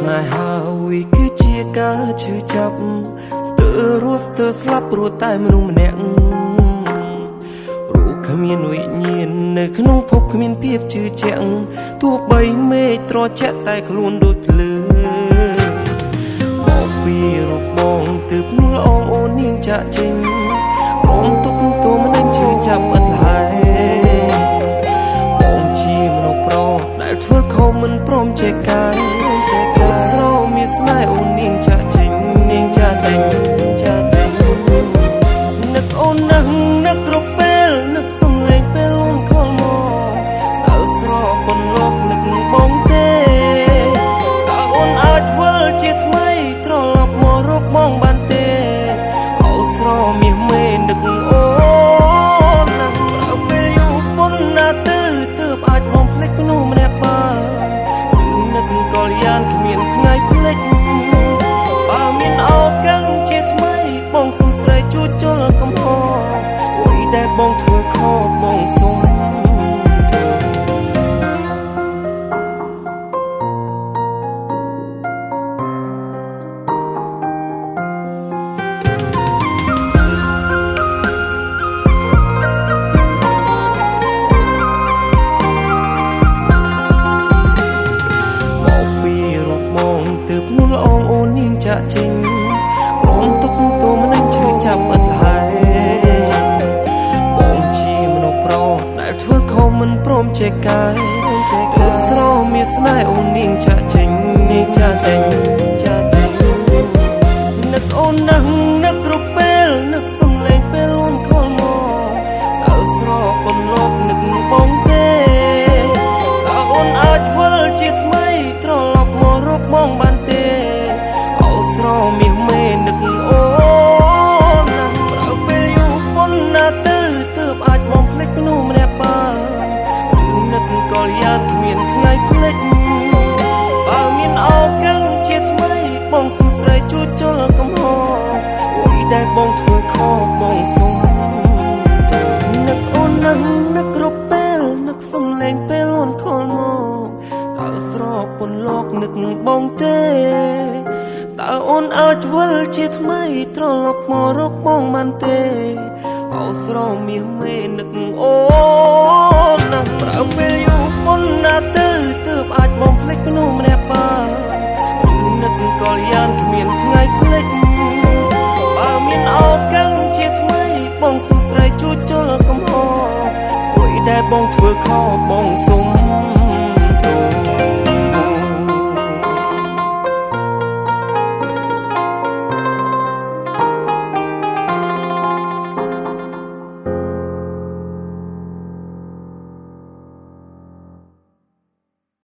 ស្នេហាវាគឺជាការឈឺចាប់ស្ទើររស់ស្ទើរស្លាប់ព្រោះតែមនុស្សម្នាក់រូបគ្មានវិញ្ញាណនៅក្នុងភពគ្មានភាពជឿជាក់ទោះបីមេឃត្រជាក់តែខ្លួនដូចភ្លើងមកពីរូបបងទើបនួលអងអូននាងចាក់ចេញក្រុមទុកទោមនឹងឈឺចាប់ឥតហើយបងជាមនុស្សប្រុសដែលធ្វើខុសមិនព្រមចេះកែទើបស្រោមានស្នេហ៍អូននាងចាក់ចេញនាងចាក់ចេញចាក់ចេញនឹកអូននឹងនឹកគ្រប់ពេលនឹកសំឡេងពេលអូនខលមកតើស្រពន្លកនឹកបងទេតើអូនអាចវិលជាថ្មីត្រឡប់មករកបងបានទេអោស្រមាសមេនឹកអូនណាស់ប្រើពេលយូរប៉ុណ្ណាទៅទើបអាចបំភ្លេចមនុស្សម្នាក់បានឬនឹកកល្យានគ្មានថ្ងៃភ្លេចបើមានឱកាសជាថ្មីបងសុំស្រីជួជុលកំហុសអ្វីដែលបងធ្វើខុសបងសុំមកពីរូបបងទើបនួលអងអូននាងចាក់ចេញក្រុមទុកទោមនឹងឈឺចាប់ឥតហើយបងជាមនុស្សប្រុសដែលធ្វើខុសមិនព្រមចេះកែទើបស្រោមានស្នេហ៍អូននាងចាក់ចេញនាងចាក់ចេញចាក់ចេញនឹកអូននឹងនឹកគ្រប់ពេលនឹកសំឡេងពេលអូនខលមកតើស្រពន្លកនឹកបងទេតើអូនអាចវិលជាថ្មីត្រឡប់មករកបងបានទេអោស្រមាសមេនឹកអូនណាស់ប្រើពេលយូរប៉ុណ្ណាទៅទើបអាចបំភ្លេចមនុស្សម្នាក់បានឬនឹកកល្យានគ្មានថ្ងៃភ្លេចបើមានឱកាសជាថ្មីបងសុំស្រីជួជុលកំហុសអ្វីដែលបងធ្វើខុសបងសុំនឹកអូននឹងនឹកគ្រប់ពេលនឹកសំឡេងពេលអូនខលមកតើស្រពន្លកនឹកបងទេតើអូនអាចវិលជាថ្មីត្រឡប់មករកបងបានទេអោស្រមាសមេនឹកអូនណាស់ប្រើពេលយូរប៉ុណ្ណាទៅទើបអាចបំភ្លេចមនុស្សម្នាក់បានឬនឹកកល្យានគ្មានថ្ងៃភ្លេចបើមានឱកាសជាថ្មីបងសុំស្រីជួជុលកំហុសអ្វីដែលបងធ្វើខុសប